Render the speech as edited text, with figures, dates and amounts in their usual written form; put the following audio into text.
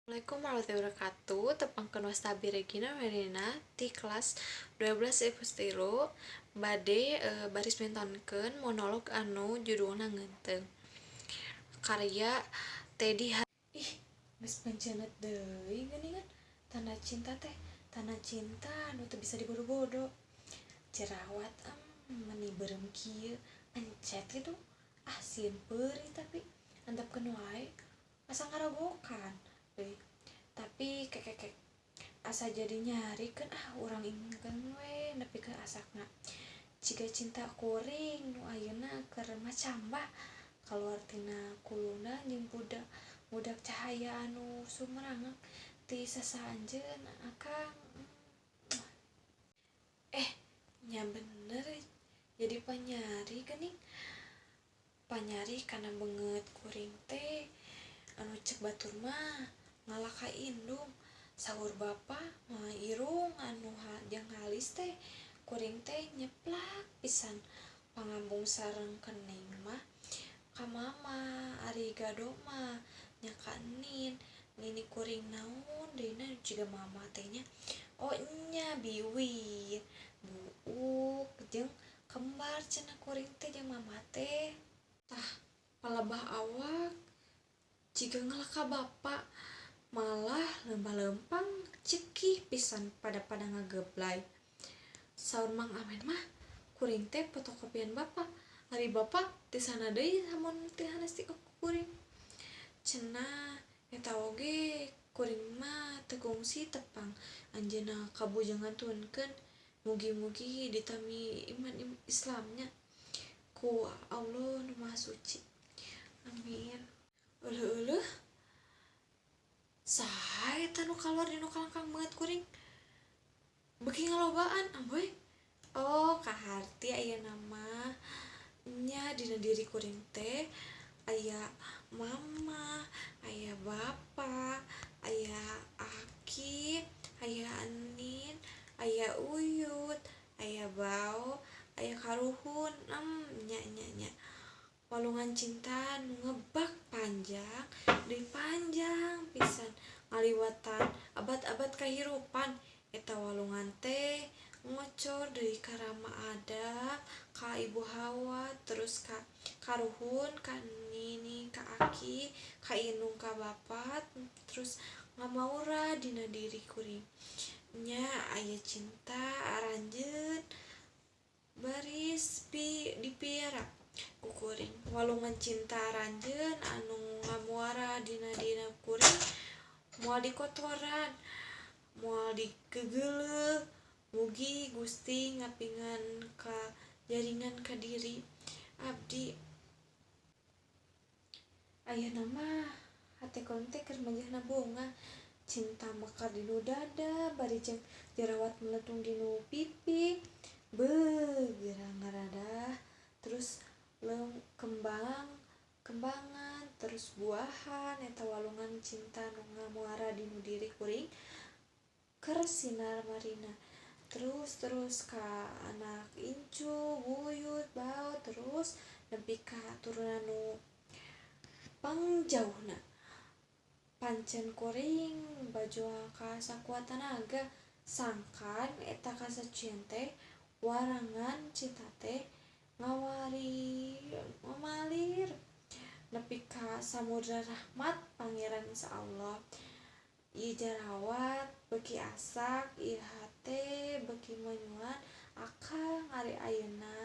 Assalamualaikum warahmatullahi wabarakatuh. Tepangkeun wasta abdi Regina Werina ti kelas 12 IPS 3 bade baris mintonkeun monolog anu judulna Ngeunteung karya Teddy. Ih, geus pancenet deui geuningan tanda cinta teh, tanda cinta anu teu bisa dibodo-bodo. Jerawat meni beureum kieu, encet kitu. Ah, sieun peurih, tapi antepkeun wae, asa ngaragokan deui. Tapi kek asa jadi nyarikeun. Ah, urang ingeun we nepi ka asakna. Jiga cinta kuring nu ayeuna keur macambah kaluar tina kuluna jeung budak budak cahaya anu sumrangak ti sasaha anjeun, akang. Eh, nya bener, jadi panyari geuning, panyari kana beungeut kuring teh anu cek batur mah ngalah ka indung. Saur bapa mah irung anu jeung halis teh kuring teh nyeplak pisan. Pangambung sareng kening mah ka mama, ari gado mah nya ka enin. Nini kuring naon deui na jiga mama teh nya? Oh nya, biwir, buuk jeung kembar cenah kuring teh jeung mama teh. Tah, palebah awak jiga ngalah ka bapa, malah leumpang-leumpang cekih pisan pada-pada ngageblay. Saur Mang Amen mah kuring teh fotokopian bapa, ari bapa ti sana deui lamun teu hanes ti kuring. Cenah eta oge kuring mah teu kungsi tepang anjeunna kabujangan turunkeun. Mugi-mugi ditami iman Islamnya ku Allah nu Maha Suci, amin. Euleuh, euleuh, saha eta nu kaluar dinu kalangkang beungeut kuring beuki ngalobaan amboy? Oh, kaharti ayeuna mah nya, dina diri kuring teh aya mama, aya bapa, aya aki, aya enin, aya uyut, aya bao, aya karuhun. Nya nya nya, walungan cinta nu ngebak panjang deui, panjang pisan ngaliwatan abad-abad kahirupan. Eta walungan teh ngocor deui ka Rama Adam, ka Ibu Hawa, terus ka karuhun, ka nini, ka aki, ka indung, ka bapa, terus ngamaura dina diri kuring nya. Aya cinta aranjeun baris pi dipiara ku kuring. Walungan cinta aranjeun anu ngamuara dina dina kuring moal dikotoran, moal digegeuleuh. Mugi Gusti ngapingan ka jaringan ka diri abdi. Ayeuna mah hate kuring teh keur majahna bunga cinta mekar dinu dada bari jeung jerawat meletung dinu pipi. Beuh, geura ngaradah, terus kembang kembangan, terus buahan. Eta walungan cinta nu ngamuara dinu diri kuring keur sinar marina, terus terus ka anak incu, buyut, baot, terus nepi ka turunan nu pangjauhna. Pancen kuring bajuang ka sakuat tanaga, sangkan eta kasajian teh warangan cinta teh ngawari ngamalir nepi ka samudra rahmat Pangeran. Insyaallah ieu jarawat beuki asak, ieu hate beuki manyuan. Akang, ari ayeuna.